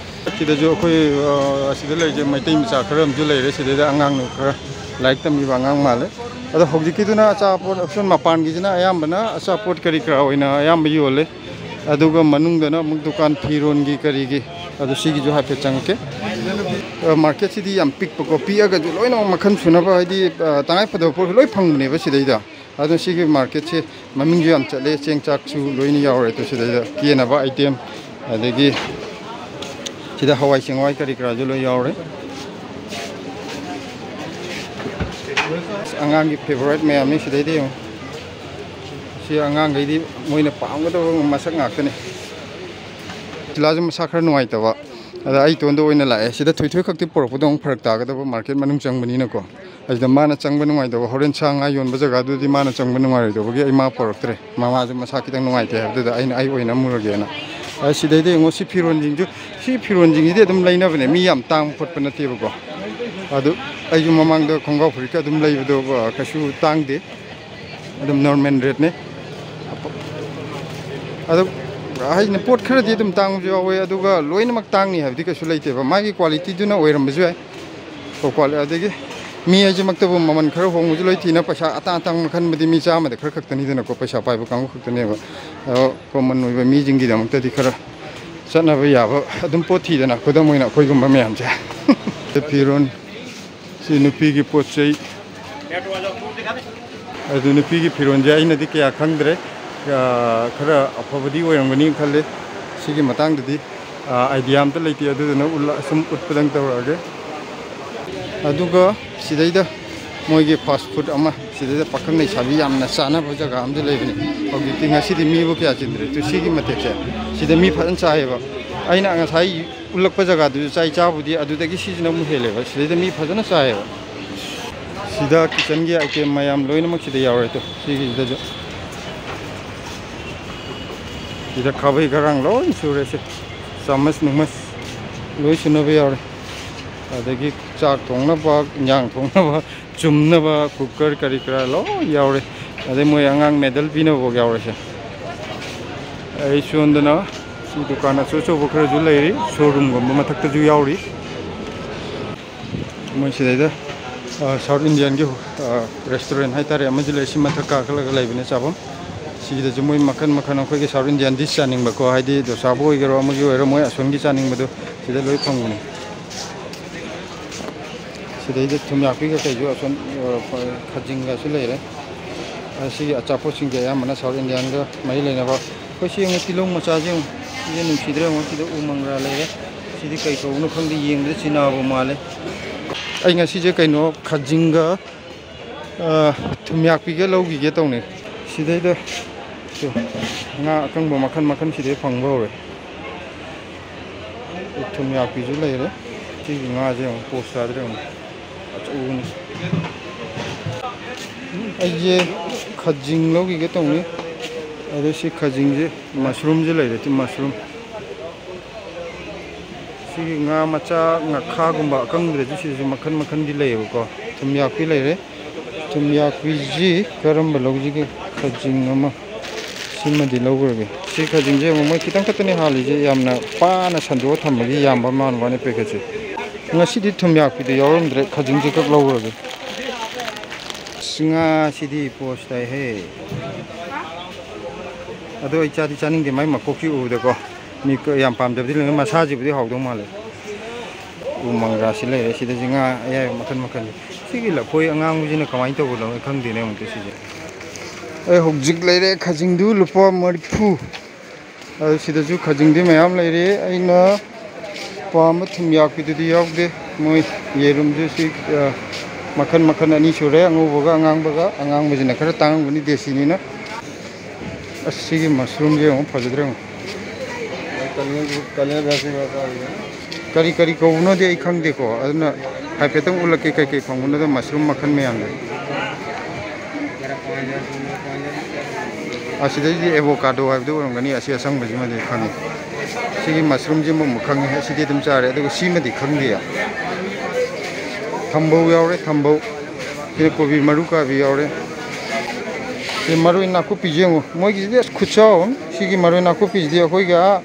ꯁꯤꯗꯁꯨ ꯑꯩꯈꯣꯏ, ꯑ, ꯑꯁꯤꯗ ꯂꯩꯔꯤꯁꯦ ꯃꯩꯇꯩ ꯃꯆꯥ ꯈꯔ ꯑꯃꯁꯨ ꯂꯩꯔꯦ꯫ ꯁꯤꯗꯩꯗ ꯑꯉꯥꯡꯅ ꯈꯔ ꯂꯥꯏꯔꯤꯛ ꯇꯝꯃꯤꯕ ꯑꯉꯥꯡ ꯃꯥꯜꯂꯦ꯫ ꯑꯗꯣ ꯍꯧꯖꯤꯛꯀꯤꯗꯨꯅ ꯑꯆꯥꯄꯣꯠ, ꯑꯁꯣꯝ ꯃꯄꯥꯟꯒꯤꯁꯤꯅ ꯑꯌꯥꯝꯕꯅ ꯑꯆꯥꯄꯣꯠ ꯀꯔꯤ ꯀꯔꯥ ꯑꯣꯏꯅ ꯑꯌꯥꯝꯕ ꯌꯣꯜꯂꯦ꯫ ꯑꯗꯨꯒ ꯃꯅꯨꯡꯗꯅ ꯑꯃꯨꯛ ꯗꯨꯀꯥꯟ ꯐꯤꯔꯣꯟꯒꯤ ꯀꯔꯤꯒꯤ, ꯑꯗꯨ ꯁꯤꯒꯤꯁꯨ ꯍꯥꯏꯐꯦꯠ ꯆꯪꯉꯛꯀꯦ꯫ ꯑ, ꯃꯥꯔꯀꯦꯠꯁꯤꯗꯤ ꯌꯥꯝ ꯄꯤꯛꯄꯀꯣ, ꯄꯤꯛꯑꯒꯁꯨ ꯂꯣꯏꯅꯃꯛ ꯃꯈꯜ ꯁꯨꯅꯕ, ꯍꯥꯏꯗꯤ, ꯑ, ꯇꯉꯥꯏ ꯐꯗꯕ ꯄꯣꯠ ꯂꯣꯏ ꯐꯪꯕꯅꯦꯕ ꯁꯤꯗꯩꯗ꯫ ꯑꯗꯨꯅ ꯁꯤꯒꯤ ꯃꯥꯔꯀꯦꯠꯁꯦ ꯃꯃꯤꯡꯁꯨ ꯌꯥꯝ ꯆꯠꯂꯦ, ꯆꯦꯡ ꯆꯥꯛꯁꯨ ꯂꯣꯏꯅ ꯌꯥꯎꯔꯦ꯫ ꯑꯗꯨ ꯁꯤꯗꯩꯗ ꯀꯦꯅꯕ ꯑꯥꯏꯇꯦꯝ, ꯑꯗꯒꯤ ꯁꯤꯗ ꯍꯋꯥꯏ ꯆꯦꯡꯋꯥꯏ ꯀꯔꯤ ꯀꯔꯥꯁꯨ ꯂꯣꯏ ꯌꯥꯎꯔꯦ꯫ ꯑꯉꯥꯡꯒꯤ ꯐꯦꯚꯣꯔꯥꯏꯠ ꯃꯌꯥꯝꯅꯤ ꯁꯤꯗꯩꯗ ꯌꯦꯡꯉꯨ꯫ ꯁꯤ ꯑꯉꯥꯡꯈꯩꯗꯤ ꯃꯣꯏꯅ ꯄꯥꯝꯒꯗꯕ ꯃꯁꯛ ꯉꯥꯛꯇꯅꯤ꯫ ꯁꯤꯂꯥꯁꯨ ꯃꯁꯥ ꯈꯔ ꯅꯨꯡꯉꯥꯏꯇꯕ, ꯑꯗ ꯑꯩ ꯏꯇꯣꯟꯗ ꯑꯣꯏꯅ ꯂꯥꯛꯑꯦ꯫ ꯁꯤꯗ ꯊꯣꯏꯊꯣꯏ ꯈꯛꯇꯤ ꯄꯨꯔꯛꯄꯗꯣ ꯑꯃꯨꯛ ꯐꯔꯛ ꯇꯥꯒꯗꯕ, ꯃꯥꯔꯀꯦꯠ ꯃꯅꯨꯡ ꯆꯪꯕꯅꯤꯅꯀꯣ꯫ ꯑꯁꯤꯗ ꯃꯥꯅ ꯆꯪꯕ ꯅꯨꯡꯉꯥꯏꯇꯕ, ꯍꯣꯔꯦꯟ ꯁꯥ ꯉꯥ ꯌꯣꯟꯕ ꯖꯒꯥꯗꯨꯗꯤ ꯃꯥꯅ ꯆꯪꯕ ꯅꯨꯡꯉꯥꯏꯔꯣꯏꯗꯕꯒꯤ ꯑꯩ ꯃꯥ ꯄꯨꯔꯛꯇ꯭ꯔꯦ꯫ ꯃꯃꯥꯁꯨ ꯃꯁꯥ ꯈꯤꯇꯪ ꯅꯨꯡꯉꯥꯏꯇꯦ ꯍꯥꯏꯕꯗꯨꯗ ꯑꯩꯅ ꯑꯩ ꯑꯣꯏꯅ ꯑꯃꯨꯔꯒꯦꯅ꯫ ꯑ, ꯁꯤꯗꯩꯗ ꯌꯦꯡꯉꯣ, ꯁꯤ ꯐꯤꯔꯣꯟꯁꯤꯡꯁꯨ, ꯁꯤ ꯐꯤꯔꯣꯟꯁꯤꯡꯁꯤꯗꯤ ꯑꯗꯨꯝ ꯂꯩꯅꯕꯅꯦ, ꯃꯤ ꯌꯥꯝ ꯇꯥꯡꯕ ꯈꯣꯠꯄ ꯅꯠꯇꯦꯕꯀꯣ꯫ ꯑꯗꯨ ꯑꯩꯁꯨ ꯃꯃꯥꯡꯗ ꯈꯣꯡꯒ꯭ꯔꯥꯎ ꯐꯨꯔꯤꯠꯀ ꯑꯗꯨꯝ ꯂꯩꯕꯗꯣ, ꯑ, ꯀꯩꯁꯨ ꯇꯥꯡꯗꯦ, ꯑꯗꯨꯝ ꯅꯣꯔꯃꯦꯜ ꯔꯦꯠꯅꯦ꯫ ꯑꯗꯨ ꯍꯥꯏꯁꯤꯅ ꯄꯣꯠ ꯈꯔꯗꯤ ꯑꯗꯨꯝ ꯇꯥꯡꯕꯁꯨ ꯌꯥꯎꯋꯦ, ꯑꯗꯨꯒ ꯂꯣꯏꯅꯃꯛ ꯇꯥꯡꯅꯤ ꯍꯥꯏꯕꯗꯤ ꯀꯩꯁꯨ ꯂꯩꯇꯦꯕ, ꯃꯥꯒꯤ ꯀ꯭ꯋꯥꯂꯤꯇꯤꯗꯨꯅ ꯑꯣꯏꯔꯝꯕꯁꯨ ꯌꯥꯏ꯫ ꯀꯣ, ꯀ꯭ꯋꯥꯂꯤ-, ꯑꯗꯒꯤ ꯃꯤ ꯍꯥꯏꯁꯤꯃꯛꯇꯕꯨ ꯃꯃꯜ ꯈꯔ ꯍꯣꯡꯕꯁꯨ ꯂꯣꯏ ꯊꯤꯅ, ꯄꯩꯁꯥ ꯑꯇꯥꯡ ꯑꯇꯥꯡꯕ ꯈꯟꯕꯗꯤ ꯃꯤ ꯆꯥꯝꯃꯗ ꯈꯔ ꯈꯛꯇꯅꯤꯗꯅꯀꯣ, ꯄꯩꯁꯥ ꯄꯥꯏꯕ ꯀꯥꯡꯕꯨ ꯈꯛꯇꯅꯦꯕ꯫ ꯑꯗꯣ ꯀꯣꯃꯟ ꯑꯣꯏꯕ ꯃꯤꯁꯤꯡꯒꯤꯗꯃꯛꯇꯗꯤ ꯈꯔ ꯆꯠꯅꯕ ꯌꯥꯕ ꯑꯗꯨꯝ ꯄꯣꯠ ꯊꯤꯗꯅ, ꯈꯨꯗꯝ ꯑꯣꯏꯅ ꯑꯩꯈꯣꯏꯒꯨꯝꯕ ꯃꯌꯥꯝꯁꯦ꯫ ꯐꯤꯔꯣꯟ, ꯁꯤ ꯅꯨꯄꯤꯒꯤ ꯄꯣꯠ ꯆꯩ꯫ ꯑꯗꯨ ꯅꯨꯄꯤꯒꯤ ꯐꯤꯔꯣꯟꯁꯦ ꯑꯩꯅꯗꯤ ꯀꯌꯥ ꯈꯪꯗ꯭ꯔꯦ, ꯑ, ꯈꯔ ꯑꯐꯕꯗꯤ ꯑꯣꯏꯔꯝꯒꯅꯤ ꯈꯜꯂꯤ꯫ ꯁꯤꯒꯤ ꯃꯇꯥꯡꯗꯗꯤ, ꯑ, ꯑꯥꯏꯗꯤꯌꯥ ꯑꯝꯇ ꯂꯩꯇꯦ, ꯑꯗꯨꯗꯨꯅ ꯎꯠꯂ-, ꯁꯨꯝ ꯎꯠꯄꯗꯪ ꯇꯧꯔꯛꯑꯒꯦ꯫ ꯑꯗꯨꯒ ꯁꯤꯗꯩꯗ ꯃꯣꯏꯒꯤ ꯐꯥꯁ ꯐꯨꯗ ꯑꯃ ꯁꯤꯗꯩꯗ ꯄꯥꯈꯪ ꯂꯩꯁꯥꯕꯤ ꯌꯥꯝꯅ ꯆꯥꯅꯕ ꯖꯒꯥ ꯑꯃꯗꯤ ꯂꯩꯕꯅꯤ꯫ ꯍꯧꯖꯤꯛꯇꯤ, ꯉꯁꯤꯗꯤ ꯃꯤꯕꯨ ꯀꯌꯥ ꯆꯤꯟꯗ꯭ꯔꯦ꯫ ꯑꯗꯨ ꯁꯤꯒꯤ ꯃꯇꯦꯛꯁꯦ, ꯁꯤꯗ ꯃꯤ ꯐꯖꯅ ꯆꯥꯏꯌꯦꯕ꯫ ꯑꯩꯅ ꯉꯁꯥꯏ ꯎꯠꯂꯛꯄ ꯖꯒꯥꯗꯨꯁꯨ ꯆꯥꯏ, ꯆꯥꯕꯨꯗꯤ꯫ ꯑꯗꯨꯗꯒꯤ ꯁꯤꯁꯤꯅ ꯑꯃꯨꯛ ꯍꯦꯜꯂꯦꯕ, ꯁꯤꯗꯩꯗ ꯃꯤ ꯐꯖꯅ ꯆꯥꯏꯌꯦꯕ꯫ ꯁꯤꯗ ꯀꯤꯆꯟꯒꯤ ꯑꯥꯏꯇꯦꯝ ꯃꯌꯥꯝ ꯂꯣꯏꯅꯃꯛ ꯁꯤꯗ ꯌꯥꯎꯔꯦ꯫ ꯇꯨ, ꯁꯤꯒꯤꯁꯤꯗꯁꯨ, ꯁꯤꯗ ꯈꯥꯕꯩ ꯈꯔꯥꯡ ꯂꯣꯏ ꯁꯨꯔꯦ꯫ ꯁꯤ ꯆꯥꯃꯁ ꯅꯨꯃꯁ ꯂꯣꯏ ꯁꯨꯅꯕ ꯌꯥꯎꯔꯦ꯫ ꯑꯗꯒꯤ ꯆꯥꯛ ꯊꯣꯡꯅꯕ, ꯏꯟꯖꯥꯡ ꯊꯣꯡꯅꯕ, ꯆꯨꯝꯅꯕ ꯀꯨꯀꯔ ꯀꯔꯤ ꯀꯔꯥ ꯂꯣꯏ ꯌꯥꯎꯔꯦ꯫ ꯑꯗꯩ ꯃꯣꯏ ꯑꯉꯥꯡ ꯃꯦꯗꯜ ꯄꯤꯅꯕꯐꯥꯎ ꯌꯥꯎꯔꯦ꯫ ꯁꯦ, ꯑꯩ ꯁꯣꯝꯗꯅ ꯁꯤ ꯗꯨꯀꯥꯟ ꯑꯆꯧ ꯑꯆꯧꯕ ꯈꯔꯁꯨ ꯂꯩꯔꯤ, ꯁꯣꯔꯨꯝꯒꯨꯝꯕ ꯃꯊꯛꯇꯁꯨ ꯌꯥꯎꯔꯤ꯫ ꯃꯣꯏ ꯁꯤꯗꯩꯗ, ꯑ, ꯁꯥꯎꯠ ꯏꯟꯗꯤꯌꯥꯟꯒꯤ, ꯑ, ꯔꯦꯁꯇꯨꯔꯦꯟ ꯍꯥꯏꯇꯥꯔꯦ, ꯑꯃꯁꯨ ꯂꯩ꯫ ꯁꯤ ꯃꯊꯛ ꯀꯥꯈꯠꯂꯒ ꯂꯩꯕꯅꯦ ꯆꯥꯐꯝ꯫ ꯁꯤꯗꯁꯨ ꯃꯣꯏ ꯃꯈꯜ ꯃꯈꯜ, ꯑꯩꯈꯣꯏꯒꯤ ꯁꯥꯎꯠ ꯏꯟꯗꯤꯌꯥꯟ ꯗꯤꯁ ꯆꯥꯅꯤꯡꯕꯀꯣ, ꯍꯥꯏꯗꯤ ꯗꯣꯁꯥꯕꯨ ꯑꯣꯏꯒꯦꯔꯣ, ꯑꯃꯒꯤ ꯑꯣꯏꯔꯣ, ꯃꯣꯏ ꯑꯁꯣꯝꯒꯤ ꯆꯥꯅꯤꯡꯕꯗꯣ ꯁꯤꯗ ꯂꯣꯏ ꯐꯪꯕꯅꯦ꯫ ꯁꯤꯗꯩꯗ ꯊꯨꯝꯌꯥꯛꯄꯤꯒ ꯀꯩꯁꯨ ꯑꯁꯣꯝ, ꯑ, ꯈꯥꯖꯤꯡꯒꯁꯨ ꯂꯩꯔꯦ꯫ ꯑ, ꯁꯤꯒꯤ ꯑꯆꯥꯄꯣꯠꯁꯤꯡꯁꯦ ꯑꯌꯥꯝꯕꯅ ꯁꯥꯎꯠ ꯏꯟꯗꯤꯌꯥꯟꯒ ꯃꯔꯤ ꯂꯩꯅꯕ꯫ ꯑꯩꯈꯣꯏ ꯁꯤ ꯌꯦꯡꯉꯨ, ꯇꯤꯜꯍꯧ ꯃꯆꯥꯁꯦ ꯌꯦꯡꯉꯨ꯫ ꯁꯤꯁꯦ ꯅꯨꯡꯁꯤꯗ꯭ꯔꯥ ꯌꯦꯡꯉꯨ, ꯁꯤꯗ ꯎ ꯃꯪꯒ꯭ꯔꯥ ꯂꯩꯔꯦ꯫ ꯁꯤꯗꯤ ꯀꯩ ꯀꯧꯕꯅꯣ ꯈꯪꯗꯦ, ꯌꯦꯡꯕꯗ ꯆꯤꯅꯥꯕꯨ ꯃꯥꯜꯂꯦ꯫ ꯑꯩ ꯉꯁꯤꯁꯦ ꯀꯩꯅꯣ, ꯈꯥꯖꯤꯡꯒ, ꯑ, ꯊꯨꯝꯌꯥꯛꯄꯤꯒ ꯂꯧꯈꯤꯒꯦ ꯇꯧꯅꯤ꯫ ꯁꯤꯗꯩꯗ ꯇꯨ, ꯉꯥ ꯑꯀꯪꯕ ꯃꯈꯜ ꯃꯈꯜ ꯁꯤꯗꯩ ꯐꯪꯕ ꯍꯧꯔꯦ꯫ ꯊꯨꯝꯌꯥꯛꯄꯤꯁꯨ ꯂꯩꯔꯦ꯫ ꯁꯤꯒꯤ ꯉꯥꯁꯦ ꯑꯃꯨꯛ ꯄꯣꯁ ꯇꯥꯗ꯭ꯔꯦ ꯑꯃꯨꯛ꯫ ꯑꯆꯧꯕꯅꯤ꯫ ꯑꯩꯁꯦ ꯈꯖꯤꯡ ꯂꯧꯈꯤꯒꯦ ꯇꯧꯅꯤ꯫ ꯑꯗꯣ ꯁꯤ ꯈꯖꯤꯡꯁꯦ, ꯃꯁꯔꯨꯝꯁꯦ ꯂꯩꯔꯦ, ꯁꯤ ꯃꯁꯔꯨꯝ꯫ ꯁꯤꯒꯤ ꯉꯥ ꯃꯆꯥ, ꯉꯥꯈꯥꯒꯨꯝꯕ ꯑꯀꯪꯕꯗꯁꯨ ꯁꯤꯗꯁꯨ ꯃꯈꯜ ꯃꯈꯜꯗꯤ ꯂꯩꯌꯦꯕꯀꯣ꯫ ꯊꯨꯝꯌꯥꯛꯄꯤ ꯂꯩꯔꯦ꯫ ꯊꯨꯝꯌꯥꯛꯄꯤꯁꯤ ꯀꯔꯝꯕ ꯂꯧꯁꯤꯒꯦ? ꯈꯖꯤꯡ ꯑꯃ, ꯁꯤꯃꯗꯤ ꯂꯧꯈ꯭ꯔꯒꯦ꯫ ꯁꯤ ꯈꯖꯤꯡꯁꯦ ꯌꯦꯡꯉꯨ, ꯃꯣꯏ ꯈꯤꯇꯪ ꯈꯛꯇꯅꯦ ꯍꯥꯜꯂꯤꯁꯦ, ꯌꯥꯝꯅ ꯄꯥꯅ ꯁꯟꯗꯣꯛꯑ ꯊꯝꯕꯒꯤ ꯌꯥꯝꯕ ꯃꯥꯟꯕ ꯋꯥꯅꯤ ꯄꯦꯀꯦꯠꯁꯦ꯫ ꯉꯁꯤꯗꯤ ꯊꯨꯝ ꯌꯥꯛꯄꯤꯗꯣ ꯌꯥꯎꯔꯝꯗ꯭ꯔꯦ, ꯈꯖꯤꯡꯁꯦ ꯈꯛ ꯂꯧꯔꯒꯦ꯫ ꯑꯁ, ꯉꯥꯁꯤꯗꯤ ꯄꯣꯁ ꯇꯥꯏꯍꯦ꯫ ꯑꯗꯣ ꯑꯩ ꯆꯥꯗꯤ ꯆꯥꯅꯤꯡꯗꯦ, ꯃꯥꯏ ꯃꯀꯣꯛꯁꯤ ꯎꯕꯗꯀꯣ꯫ ꯃꯤ ꯌꯥꯝ ꯄꯥꯝꯖꯕꯗꯤ ꯂꯩ, ꯃꯁꯥꯁꯤꯕꯨꯗꯤ ꯍꯥꯎꯗꯧ ꯃꯥꯜꯂꯦ꯫ ꯎ ꯃꯪꯒ꯭ꯔꯥꯁꯤ ꯂꯩꯔꯦ, ꯁꯤꯗꯁꯨ ꯉꯥ ꯑꯌꯥꯏꯕ ꯃꯈꯜ ꯃꯈꯜ꯫ ꯁꯤꯒꯤ ꯂꯐꯣꯏ ꯑꯉꯥꯡꯕꯁꯤꯅ ꯀꯃꯥꯏꯅ ꯇꯧꯕꯅꯣ ꯑꯩ ꯈꯪꯗꯦꯅꯦ ꯑꯃꯨꯛꯇ ꯁꯤꯁꯦ꯫ ꯑꯩ ꯍꯧꯖꯤꯛ ꯂꯩꯔꯦ ꯈꯖꯤꯡꯗꯨ ꯂꯨꯄꯥ ꯃꯔꯤꯐꯨ꯫ ꯑꯗꯨ ꯁꯤꯗꯁꯨ ꯈꯖꯤꯡꯗꯤ ꯃꯌꯥꯝ ꯂꯩꯔꯤ꯫ ꯑꯩꯅ ꯄꯥꯝꯕ ꯊꯨꯝ ꯌꯥꯛꯄꯤꯗꯨꯗꯤ ꯌꯥꯎꯗꯦ꯫ ꯃꯣꯏ ꯌꯦꯔꯨꯝꯁꯨ ꯁꯤ, ꯑ, ꯃꯈꯜ ꯃꯈꯜ ꯑꯅꯤ ꯁꯨꯔꯦ, ꯑꯉꯧꯕꯒ ꯑꯉꯥꯡꯕꯒ꯫ ꯑꯉꯥꯡꯕꯁꯤꯅ ꯈꯔ ꯇꯥꯡꯉꯝꯒꯅꯤ ꯗꯦꯁꯤꯅꯤꯅ꯫ ꯑꯁ, ꯁꯤꯒꯤ ꯃꯁꯔꯨꯝꯁꯦ ꯑꯃꯨꯛ ꯐꯖꯗ꯭ꯔꯦ ꯑꯃꯨꯛ꯫ ꯀꯂꯔ, ꯀꯂꯔ ꯀꯔꯤ ꯀꯔꯤ ꯀꯧꯕꯅꯣꯗꯤ ꯑꯩ ꯈꯪꯗꯦꯀꯣ, ꯑꯗꯨꯅ ꯍꯥꯏꯐꯦꯠꯇꯪ ꯎꯠꯂꯛꯀꯦ ꯀꯩ ꯀꯩ ꯐꯪꯕꯅꯣꯗꯣ ꯃꯁꯔꯨꯝ ꯃꯈꯜ ꯃꯌꯥꯝꯗꯣ꯫ ꯑꯁꯤꯗꯩꯗꯤ ꯑꯦꯕꯣꯀꯥꯗꯣ ꯍꯥꯏꯕꯗꯨ ꯑꯣꯏꯔꯝꯒꯅꯤ, ꯑꯁꯤ ꯑꯁꯪꯕꯁꯤꯃꯗꯤ ꯈꯪꯉꯤ꯫ ꯁꯤꯒꯤ ꯃꯁꯔꯨꯝꯁꯤꯃ ꯑꯃꯨꯛ ꯈꯪꯉꯤ, ꯑꯁꯤꯗꯤ ꯑꯗꯨꯝ ꯆꯥꯔꯦ, ꯑꯗꯨꯒ ꯁꯤꯃꯗꯤ ꯈꯪꯗꯦ꯫ ꯊꯝꯕꯧ ꯌꯥꯎꯔꯦ, ꯊꯝꯕꯧ꯫ ꯁꯤꯅ ꯀꯣꯕꯤ ꯃꯔꯨ ꯀꯥꯕꯤ ꯌꯥꯎꯔꯦ꯫ ꯁꯤ ꯃꯔꯣꯏ ꯅꯥꯀꯨꯞꯄꯤꯁꯦ ꯌꯦꯡꯉꯨ, ꯃꯣꯏꯒꯤꯁꯤꯗꯤ ꯑꯁ ꯈꯨꯠꯆꯥꯎ ꯑꯃ꯫ ꯁꯤꯒꯤ ꯃꯔꯣꯏ ꯅꯥꯀꯨꯞꯄꯤꯁꯤꯗꯤ ꯑꯩꯈꯣꯏꯒꯤ ꯑꯥ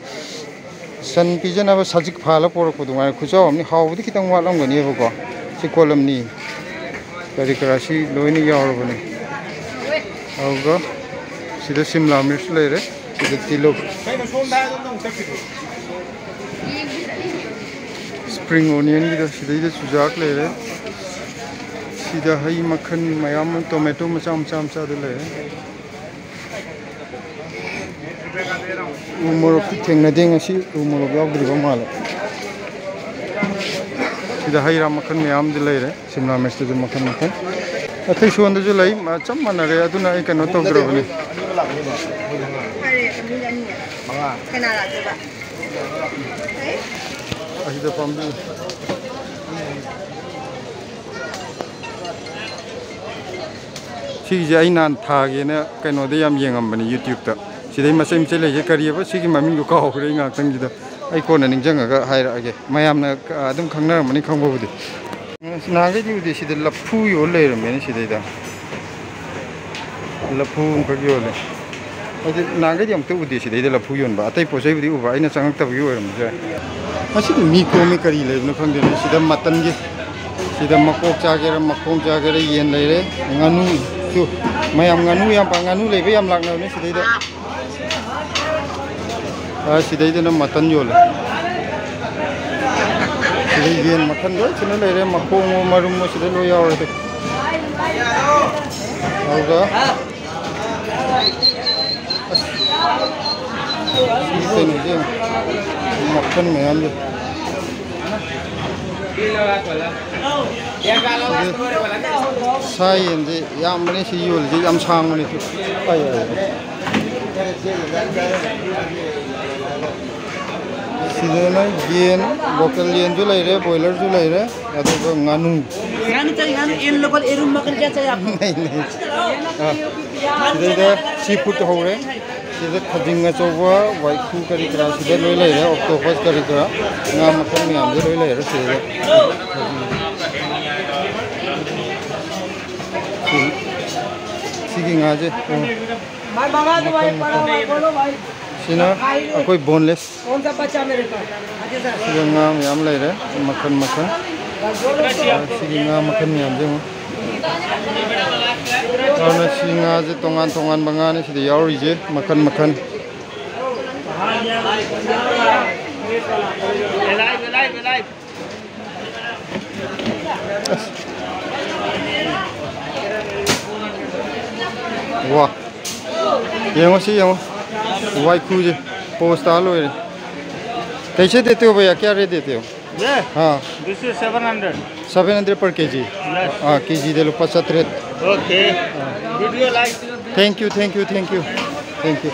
ꯁꯟ ꯄꯤꯖꯅꯕ ꯁꯖꯤꯛ ꯐꯥꯜꯂ ꯄꯣꯔꯛꯄ ꯑꯗꯨꯃꯥꯏꯅ ꯈꯨꯆꯥꯎ ꯑꯃꯅꯤ꯫ ꯍꯥꯎꯕꯗꯤ ꯈꯤꯇꯪ ꯋꯥꯠꯂꯝꯒꯅꯦꯕꯀꯣ꯫ ꯁꯤ ꯀꯣꯂꯝꯅꯤ ꯀꯔꯤ ꯀꯔꯥ ꯁꯤ ꯂꯣꯏꯅ ꯌꯥꯎꯔꯕꯅꯤ꯫ ꯑꯗꯨꯒ ꯁꯤꯗ ꯁꯤꯝꯂꯥ ꯃꯤꯔꯆ ꯂꯩꯔꯦ, ꯁꯤꯗ ꯇꯤꯜꯍꯧ, ꯁ꯭ꯄ꯭ꯔꯤꯡ ꯑꯣꯅꯤꯌꯟꯒꯤꯗ ꯁꯤꯗꯩꯗ ꯆꯨꯖꯥꯛ ꯂꯩꯔꯦ꯫ ꯁꯤꯗ ꯍꯩ ꯃꯈꯜ ꯃꯌꯥꯝ ꯑꯃ, ꯇꯣꯃꯦꯇꯣ ꯃꯆꯥ ꯃꯆꯥ ꯃꯆꯥꯗ ꯂꯩꯔꯦ꯫ ꯎ ꯃꯣꯔꯣꯛꯇꯤ ꯊꯦꯡꯅꯗꯦ ꯉꯁꯤ, ꯎ ꯃꯣꯔꯣꯛ ꯌꯥꯎꯗ꯭ꯔꯤꯕ ꯃꯥꯜꯂꯦ꯫ ꯁꯤꯗ ꯍꯩ ꯔꯥ ꯃꯈꯜ ꯃꯌꯥꯝꯗꯤ ꯂꯩꯔꯦ, ꯁꯤꯝꯂꯥ ꯃꯤꯔꯆꯇꯁꯨ ꯃꯈꯜ ꯃꯈꯜ꯫ ꯑꯇꯩ ꯁꯣꯝꯗꯁꯨ ꯂꯩ, ꯃ-, ꯆꯞ ꯃꯥꯟꯅꯔꯦ, ꯑꯗꯨꯅ ꯑꯩ ꯀꯩꯅꯣ ꯇꯧꯗ꯭ꯔꯕꯅꯤ꯫ ꯀꯅꯥ ꯂꯥꯛꯇꯣꯏꯕ? ꯑꯁꯤꯗ ꯄꯥꯝꯕꯤ꯫ ꯁꯤꯒꯤꯁꯦ ꯑꯩ ꯅꯍꯥꯟ ꯊꯥꯒꯦꯅ ꯀꯩꯅꯣꯗ ꯌꯥꯝ ꯌꯦꯡꯉꯝꯕꯅꯤ YouTube-ꯇ꯫ ꯁꯤꯗꯩ ꯃꯆꯩ ꯃꯆꯩ ꯂꯩꯁꯦ ꯀꯔꯤꯑꯕ? ꯁꯤꯒꯤ ꯃꯃꯤꯡꯗꯣ ꯀꯥꯎꯈ꯭ꯔꯦ ꯑꯩ ꯉꯥꯛꯇꯪꯁꯤꯗ꯫ ꯑꯩ ꯀꯣꯟꯅ ꯅꯤꯡꯁꯤꯡꯉꯒ ꯍꯥꯏꯔꯛꯑꯒꯦ꯫ ꯃꯌꯥꯝꯅ ꯑꯗꯨꯝ ꯈꯪꯅꯔꯝꯃꯅꯤ ꯈꯪꯕꯕꯨꯗꯤ꯫ ꯅꯍꯥꯟꯈꯩꯗꯤ ꯎꯗꯦ, ꯁꯤꯗ ꯂꯐꯨ ꯌꯣꯜ ꯂꯩꯔꯝꯃꯦꯅꯦ ꯁꯤꯗꯩꯗ꯫ ꯂꯐꯨ ꯑꯃꯈꯛ ꯌꯣꯜꯂꯦ꯫ ꯍꯥꯏꯗꯤ ꯅꯍꯥꯟꯈꯩꯗꯤ ꯑꯃꯨꯛꯇ ꯎꯗꯦ ꯁꯤꯗꯩꯗ ꯂꯐꯨ ꯌꯣꯟꯕ, ꯑꯇꯩ ꯄꯣꯠ ꯆꯩꯕꯨꯗꯤ ꯎꯕ, ꯑꯩꯅ ꯆꯪꯉꯛꯇꯕꯒꯤ ꯑꯣꯏꯔꯝꯕꯁꯨ ꯌꯥꯏ꯫ ꯉꯁꯤꯗꯤ ꯃꯤ ꯈꯣꯝꯃꯤ, ꯀꯔꯤ ꯂꯩꯕꯅꯣ ꯈꯪꯗꯦꯅꯦ꯫ ꯁꯤꯗ ꯃꯇꯟꯒꯤ, ꯁꯤꯗ ꯃꯀꯣꯛ ꯆꯥꯒꯦꯔꯥ, ꯃꯈꯣꯡ ꯆꯥꯒꯦꯔꯥ, ꯌꯦꯟ ꯂꯩꯔꯦ, ꯉꯥꯅꯨꯁꯨ꯫ ꯃꯌꯥꯝ ꯉꯥꯅꯨ ꯌꯥꯝ ꯄꯥꯝ-, ꯉꯥꯅꯨ ꯂꯩꯕ ꯌꯥꯝ ꯂꯥꯛꯅꯕꯅꯦ ꯁꯤꯗꯩꯗ꯫ ꯑꯥ, ꯁꯤꯗꯩꯗꯅ ꯃꯇꯟ ꯌꯣꯜꯂꯦ꯫ ꯁꯤꯗ ꯌꯦꯟ ꯃꯈꯜ ꯂꯣꯏ ꯁꯨꯅ ꯂꯩꯔꯦ, ꯃꯈꯣꯡꯑꯣ ꯃꯔꯨꯝꯑꯣ ꯁꯤꯗ ꯂꯣꯏ ꯌꯥꯎꯔꯦ꯫ ꯑꯗꯨꯒ ꯑꯁ, ꯁꯤ ꯀꯩꯅꯣꯁꯦ ꯌꯦꯡꯉꯨ, ꯃꯈꯜ ꯃꯌꯥꯝꯁꯦ꯫ ꯁꯥ ꯌꯦꯟꯁꯦ ꯌꯥꯝꯕꯅꯦ ꯁꯤ ꯌꯣꯜꯂꯤꯁꯦ, ꯌꯥꯝ ꯁꯥꯡꯕꯅꯦ꯫ ꯑꯩ, ꯑꯩ꯫ ꯁꯤꯗꯅ ꯌꯦꯟ, ꯂꯣꯀꯦꯜ ꯌꯦꯟꯁꯨ ꯂꯩꯔꯦ, ꯕꯣꯏꯂꯔꯁꯨ ꯂꯩꯔꯦ, ꯑꯗꯨꯒ ꯉꯥꯅꯨ꯫ ꯉꯥꯅꯨ ꯆꯥꯏ, ꯉꯥꯅꯨ, ꯌꯦꯟ ꯂꯣꯀꯦꯜ, ꯌꯦꯔꯨꯝ ꯃꯈꯜ ꯀꯌꯥ ꯆꯥꯏ आपको? ꯅꯩ, ꯅꯩ꯫ ꯑꯥ, ꯁꯤꯗꯩꯗ ꯁꯤ ꯐꯨꯗ ꯍꯧꯔꯦ꯫ ꯁꯤꯗ ꯈꯖꯤꯡ ꯑꯆꯧꯕ, ꯋꯥꯏꯈꯨ ꯀꯔꯤ ꯀꯔꯥ ꯁꯤꯗ ꯂꯣꯏ ꯂꯩꯔꯦ, ꯑꯣꯛꯇꯣꯄꯁ ꯀꯔꯤ ꯀꯔꯥ, ꯉꯥ ꯃꯈꯜ ꯃꯌꯥꯝꯁꯦ ꯂꯣꯏ ꯂꯩꯔꯦ ꯁꯤꯗ꯫ ꯁꯤ-, ꯁꯤꯒꯤ ꯉꯥꯁꯦ, ꯎꯝ, ꯃꯈꯜ ꯃꯈꯜ꯫ ꯁꯤꯅ ꯑꯩꯈꯣꯏ ꯕꯣꯟꯂꯦꯁ꯫ कौन सा बच्चा मेरे पास? अच्छा सर। ꯁꯤꯗ ꯉꯥ ꯃꯌꯥꯝ ꯂꯩꯔꯦ, ꯃꯈꯜ ꯃꯈꯜ꯫ ꯁꯤꯒꯤ ꯉꯥ ꯃꯈꯜ ꯃꯌꯥꯝꯁꯦ ꯌꯦꯡꯉꯨ꯫ ꯑꯗꯨꯅ ꯁꯤ ꯉꯥꯁꯦ ꯇꯣꯉꯥꯟ ꯇꯣꯉꯥꯟꯕ ꯉꯥꯅꯤ ꯁꯤꯗ ꯌꯥꯎꯔꯤꯁꯦ, ꯃꯈꯜ ꯃꯈꯜ꯫ ꯋꯥ, ꯌꯦꯡꯉꯣ ꯁꯤ ꯌꯦꯡꯉꯣ, ꯋꯥꯏꯈꯨꯁꯦ ꯄꯣꯁ ꯇꯥ ꯂꯣꯏꯔꯦ꯫ कैसे देते हो भैया, क्या रेट देते हो? ये? हाँ। This is seven hundred. Seven hundred per KG. Yes. हाँ, केजीꯗ ꯂꯨꯄꯥ ꯆꯥꯇ꯭ꯔꯦꯠ꯫ Okay. Video like. Thank you, thank you, thank you, thank you꯫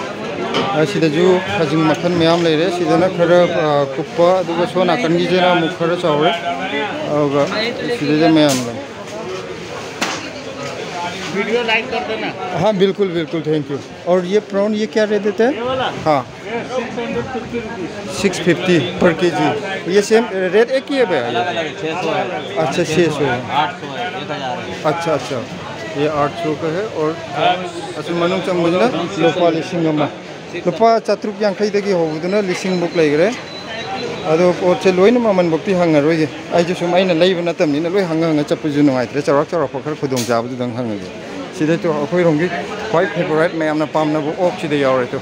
ꯑꯁꯤꯗꯁꯨ ꯈꯖꯤꯡ ꯃꯈꯜ ꯃꯌꯥꯝ ꯂꯩꯔꯦ꯫ ꯁꯤꯗꯅ ꯈꯔ, ꯑ, ꯀꯨꯞꯄ, ꯑꯗꯨꯒ ꯁꯣꯝ ꯅꯥꯀꯟꯒꯤꯁꯤꯅ ꯑꯃꯨꯛ ꯈꯔ ꯆꯥꯎꯔꯦ꯫ ꯑꯗꯨꯒ ꯁꯤꯗꯩꯗ ꯃꯌꯥꯝ ꯂꯩ꯫ Video like कर देना। हाँ, बिल्कुल, बिल्कुल, thank you। और ये प्रॉन, ये क्या रेट देते हैं? ये वाला? हाँ। Six fifty rupees. Six fifty पर केजी। ये सेम रेट एक ही है भैया? अलग अलग है, छः सौ है। अच्छा, छः सौ है। आठ सौ है, एक हज़ार है। अच्छा, अच्छा। ये आठ सौ का है और ꯑꯁꯤ ꯃꯅꯨꯡ ꯆꯪꯕꯁꯤꯅ ꯂꯨꯄꯥ ꯂꯤꯁꯤꯡ ꯑꯃ꯫ ꯂꯨꯄꯥ ꯆꯥꯇ꯭ꯔꯨꯛ ꯌꯥꯡꯈꯩꯗꯒꯤ ꯍꯧꯕꯗꯨꯅ ꯂꯤꯁꯤꯡꯃꯨꯛ ꯂꯩꯈ꯭ꯔꯦ꯫ ꯑꯗꯣ ꯄꯣꯠꯁꯦ ꯂꯣꯏꯅ ꯃꯃꯜꯐꯧꯗꯤ ꯍꯪꯉꯔꯣꯏꯒꯦ꯫ ꯑꯩꯁꯨ ꯁꯨꯝ ꯑꯩꯅ ꯂꯩꯕ ꯅꯠꯇꯕꯅꯤꯅ ꯂꯣꯏ ꯍꯪꯉ ꯍꯪꯉ ꯆꯠꯄꯁꯨ ꯅꯨꯡꯉꯥꯏꯇ꯭ꯔꯦ꯫ ꯆꯥꯎꯔꯥꯛ ꯆꯥꯎꯔꯥꯛꯄ ꯈꯔ ꯈꯨꯗꯣꯡꯆꯥꯕꯗꯨꯗꯪ ꯍꯪꯉꯒꯦ꯫ ꯁꯤꯗꯁꯨ ꯑꯩꯈꯣꯏꯔꯣꯝꯒꯤ ꯈ꯭ꯋꯥꯏ ꯐꯦꯚꯣꯔꯥꯏꯠ ꯃꯌꯥꯝꯅ ꯄꯥꯝꯅꯕ ꯑꯣꯛꯁꯤꯗ ꯌꯥꯎꯔꯦ꯫ ꯇꯨ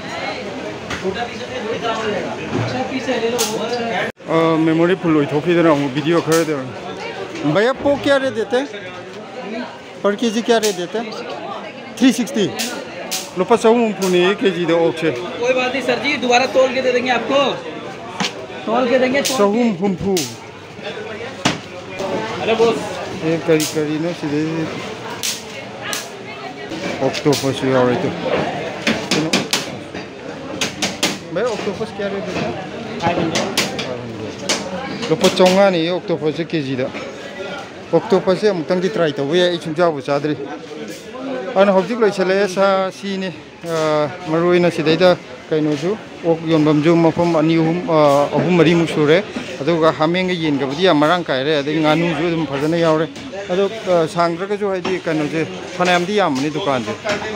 ꯃꯦꯃꯣꯔꯤ ꯐꯨꯜ ꯑꯣꯏꯊꯣꯛꯈꯤꯗꯅ ꯑꯃꯨꯛ ꯚꯤꯗꯤꯑꯣ ꯈꯔꯗ꯫ भैया, पोर्क क्या रेट देते हैं? पर केजी क्या रेट देते हैं? Three sixty. ꯂꯨꯄꯥ ꯆꯍꯨꯝ ꯍꯨꯝꯐꯨꯅꯦ ꯀꯦꯖꯤꯗ ꯑꯣꯛꯁꯦ꯫ कोई बात नहीं सर जी, दोबारा तोल के दे देंगे आपको। तोल के देंगे, तोल के। ꯆꯍꯨꯝ ꯍꯨꯝꯐꯨ꯫ अरे बॉस। ꯑꯦ, ꯀꯔꯤ ꯀꯔꯤꯅꯣ ꯁꯤꯗꯩꯁꯤ? ꯑꯣꯛꯇꯣꯄꯁꯁꯨ ꯌꯥꯎꯔꯦ ꯇꯨ꯫ ꯀꯩꯅꯣ? ꯚꯥꯏ, ꯑꯣꯛꯇꯣꯄꯁ ꯀꯌꯥ ꯔꯦꯠ ꯂꯩꯒꯦ? Five hundred. Five hundred. ꯂꯨꯄꯥ ꯆꯥꯝꯃꯉꯥꯅꯤ ꯑꯣꯛꯇꯣꯄꯁꯁꯦ ꯀꯦꯖꯤꯗ꯫ ꯑꯣꯛꯇꯣꯄꯁꯁꯦ ꯑꯃꯨꯛꯇꯪꯗꯤ ꯇ꯭ꯔꯥꯏ ꯇꯧꯕ ꯌꯥꯏ, ꯑꯩ ꯁꯨꯡꯆꯥꯕꯨ ꯆꯥꯗ꯭ꯔꯤ꯫ ꯑꯗꯨꯅ ꯍꯧꯖꯤꯛ ꯂꯣꯏꯁꯤꯜꯂꯛꯑꯦ ꯁꯥ ꯁꯤꯅꯤ꯫ ꯑ, ꯃꯔꯨ ꯑꯣꯏꯅ ꯁꯤꯗꯩꯗ ꯀꯩꯅꯣꯁꯨ, ꯑꯣꯛ ꯌꯣꯟꯐꯝꯁꯨ ꯃꯐꯝ ꯑꯅꯤ, ꯑꯍꯨꯝ, ꯑ, ꯑꯍꯨꯝ, ꯃꯔꯤꯃꯨꯛ ꯁꯨꯔꯦ꯫ ꯑꯗꯨꯒ ꯍꯥꯃꯦꯡꯒ ꯌꯦꯟꯒꯕꯨꯗꯤ ꯌꯥꯝ ꯃꯔꯥꯡ ꯀꯥꯏꯔꯦ, ꯑꯗꯩ ꯉꯥꯅꯨꯁꯨ ꯑꯗꯨꯝ ꯐꯖꯅ ꯌꯥꯎꯔꯦ꯫ ꯑꯗꯣ, ꯑ, ꯁꯥꯡꯗ꯭ꯔꯒꯁꯨ, ꯍꯥꯏꯗꯤ, ꯀꯩꯅꯣꯁꯦ ꯐꯅꯌꯥꯝꯗꯤ ꯌꯥꯝꯕꯅꯤ ꯗꯨꯀꯥꯟꯁꯦ,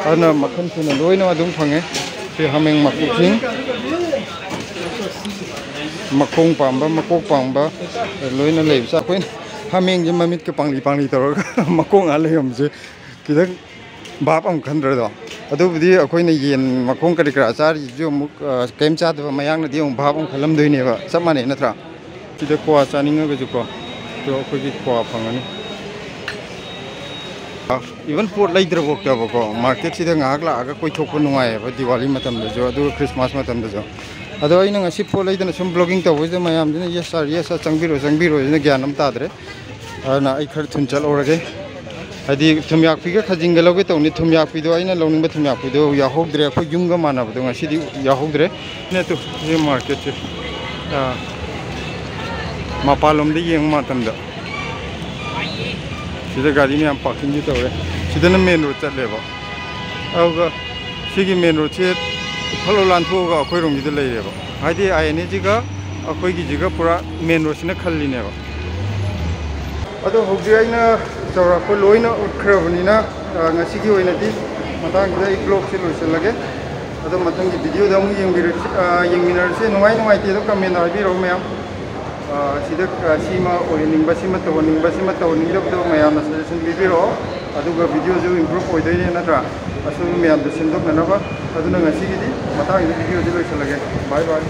ꯑꯗꯨꯅ ꯃꯈꯜ ꯁꯨꯅ ꯂꯣꯏꯅ ꯑꯗꯨꯝ ꯐꯪꯉꯦ꯫ ꯁꯤ ꯍꯥꯃꯦꯡ ꯃꯀꯣꯛꯁꯤꯡ, ꯃꯈꯣꯡ ꯄꯥꯝꯕ, ꯃꯀꯣꯛ ꯄꯥꯝꯕ ꯂꯣꯏꯅ ꯂꯩꯕꯁꯦ꯫ ꯑꯩꯈꯣꯏꯅ ꯍꯥꯃꯦꯡꯁꯦ ꯃꯃꯤꯠꯀ ꯄꯥꯡꯂꯤ ꯄꯥꯡꯂꯤ ꯇꯧꯔꯒ ꯃꯀꯣꯛ ꯉꯥ ꯂꯩꯔꯝꯕꯁꯦ ꯈꯤꯇꯪ ꯚꯥꯞ ꯑꯃ ꯈꯟꯗ꯭ꯔꯗꯣ꯫ ꯑꯗꯨꯕꯨꯗꯤ ꯑꯩꯈꯣꯏꯅ ꯌꯦꯟ ꯃꯈꯣꯡ ꯀꯔꯤ ꯀꯔꯥ ꯆꯥꯔꯤꯁꯤꯁꯨ ꯑꯃꯨꯛ, ꯑ, ꯀꯔꯤꯝ ꯆꯥꯗꯕ ꯃꯌꯥꯡꯅꯗꯤ ꯑꯃꯨꯛ ꯚꯥꯞ ꯑꯃ ꯈꯜꯂꯝꯗꯣꯏꯅꯦꯕ, ꯆꯞ ꯃꯥꯟꯅꯩ ꯅꯠꯇ꯭ꯔꯥ? ꯁꯤꯗ ꯀ꯭ꯋꯥ ꯆꯥꯅꯤꯡꯉꯒꯁꯨꯀꯣ, ꯑꯗꯣ ꯑꯩꯈꯣꯏꯒꯤ ꯀ꯭ꯋꯥ ꯐꯪꯒꯅꯤ꯫ ꯏꯚꯟ ꯄꯣꯠ ꯂꯩꯗ꯭ꯔꯐꯥꯎꯗꯕꯀꯣ, ꯃꯥꯔꯀꯦꯠꯁꯤꯗ ꯉꯥꯏꯍꯥꯛ ꯂꯥꯛꯑꯒ ꯀꯣꯏꯊꯣꯛꯄ ꯅꯨꯡꯉꯥꯏꯌꯦꯕ, ꯗꯤꯋꯥꯂꯤ ꯃꯇꯝꯗꯁꯨ ꯑꯗꯨꯒ ꯈ꯭ꯔꯤꯁꯃꯥꯁ ꯃꯇꯝꯗꯁꯨ꯫ ꯑꯗꯣ ꯑꯩꯅ ꯉꯁꯤ ꯄꯣꯠ ꯂꯩꯗꯅ ꯁꯨꯝ ꯕ꯭ꯂꯣꯒꯤꯡ ꯇꯧꯕꯁꯤꯗ ꯃꯌꯥꯝꯁꯤꯅ "Yes sir, yes sir, ꯆꯪꯕꯤꯔꯣ, ꯆꯪꯕꯤꯔꯣ" ꯁꯤꯅ ꯒ꯭ꯌꯥꯟ ꯑꯃ ꯇꯥꯗ꯭ꯔꯦ꯫ ꯑꯗꯨꯅ ꯑꯩ ꯈꯔ ꯊꯨꯅ ꯆꯠꯍꯧꯔꯒꯦ꯫ ꯍꯥꯏꯗꯤ ꯊꯨꯝꯌꯥꯛꯄꯤꯒ ꯈꯥꯖꯤꯡꯒ ꯂꯧꯒꯦ ꯇꯧꯅꯤ꯫ ꯊꯨꯝꯌꯥꯛꯄꯤꯗꯣ, ꯑꯩꯅ ꯂꯧꯅꯤꯡꯕ ꯊꯨꯝꯌꯥꯛꯄꯤꯗꯣ ꯌꯥꯎꯍꯧꯗ꯭ꯔꯦ꯫ ꯑꯩꯈꯣꯏ ꯌꯨꯝꯒ ꯃꯥꯟꯅꯕꯗꯣ ꯉꯁꯤꯗꯤ ꯌꯥꯎꯍꯧꯗ꯭ꯔꯦ꯫ ꯅꯠꯇꯨ, ꯁꯤ ꯃꯥꯔꯀꯦꯠꯁꯦ, ꯑꯥ, ꯃꯄꯥꯟꯂꯣꯝꯗ ꯌꯦꯡꯕ ꯃꯇꯝꯗ ꯁꯤꯗ ꯒꯥꯔꯤ ꯃꯌꯥꯝ ꯄꯥꯔꯀꯤꯡꯗꯤ ꯇꯧꯔꯦ꯫ ꯁꯤꯗꯅ ꯃꯦꯟ ꯔꯣꯗ ꯆꯠꯂꯦꯕ꯫ ꯑꯗꯨꯒ ꯁꯤꯒꯤ ꯃꯦꯟ ꯔꯣꯗꯁꯦ ꯐꯠ ꯂꯥꯎ ꯂꯥꯟꯊꯣꯛꯑꯒ ꯑꯩꯈꯣꯏꯔꯣꯝꯒꯤꯗ ꯂꯩꯔꯦꯕ꯫ ꯍꯥꯏꯗꯤ ꯑꯥꯏ ꯑꯦꯟ ꯑꯦꯁꯤꯒ ꯑꯩꯈꯣꯏꯒꯤꯁꯤꯒ ꯄꯨꯔꯥ ꯃꯦꯟ ꯔꯣꯗꯁꯤꯅ ꯈꯜꯂꯤꯅꯦꯕ꯫ ꯑꯗꯣ ꯍꯧꯖꯤꯛ ꯑꯩꯅ ꯆꯥꯎꯔꯥꯛꯄ ꯂꯣꯏꯅ ꯎꯠꯈ꯭ꯔꯕꯅꯤꯅ, ꯑ, ꯉꯁꯤꯒꯤ ꯑꯣꯏꯅꯗꯤ ꯃꯇꯥꯡꯁꯤꯗ ꯑꯩ vlogꯁꯦ ꯂꯣꯏꯁꯤꯜꯂꯒꯦ꯫ ꯑꯗꯣ ꯃꯊꯪꯒꯤ videoꯗ ꯑꯃꯨꯛ ꯌꯦꯡꯕꯤꯔꯁꯤ, ꯑ, ꯌꯦꯡꯃꯤꯟꯅꯔꯁꯤ꯫ ꯅꯨꯡꯉꯥꯏ ꯅꯨꯡꯉꯥꯏꯇꯦ ꯑꯗꯣ comment ꯍꯥꯏꯕꯤꯔꯛꯑꯣ ꯃꯌꯥꯝ꯫ ꯑ, ꯁꯤꯗ, ꯑ, ꯁꯤꯃ ꯑꯣꯏꯍꯟꯅꯤꯡꯕ, ꯁꯤꯃ ꯇꯧꯍꯟꯅꯤꯡꯕ, ꯁꯤꯃ ꯇꯧꯍꯟꯅꯤꯡꯗꯕꯗꯣ ꯃꯌꯥꯝꯅ suggestion ꯄꯤꯕꯤꯔꯛꯑꯣ꯫ ꯑꯗꯨꯒ videoꯁꯨ improve ꯑꯣꯏꯗꯣꯏꯅꯦ ꯅꯠꯇ꯭ꯔꯥ? ꯑꯁꯣꯏꯕ ꯃꯌꯥꯝꯗꯣ ꯁꯦꯝꯗꯣꯛꯅꯅꯕ꯫ ꯑꯗꯨꯅ ꯉꯁꯤꯒꯤꯗꯤ ꯃꯇꯥꯡꯁꯤꯗ videoꯁꯦ ꯂꯣꯏꯁꯤꯜꯂꯒꯦ꯫ Bye bye꯫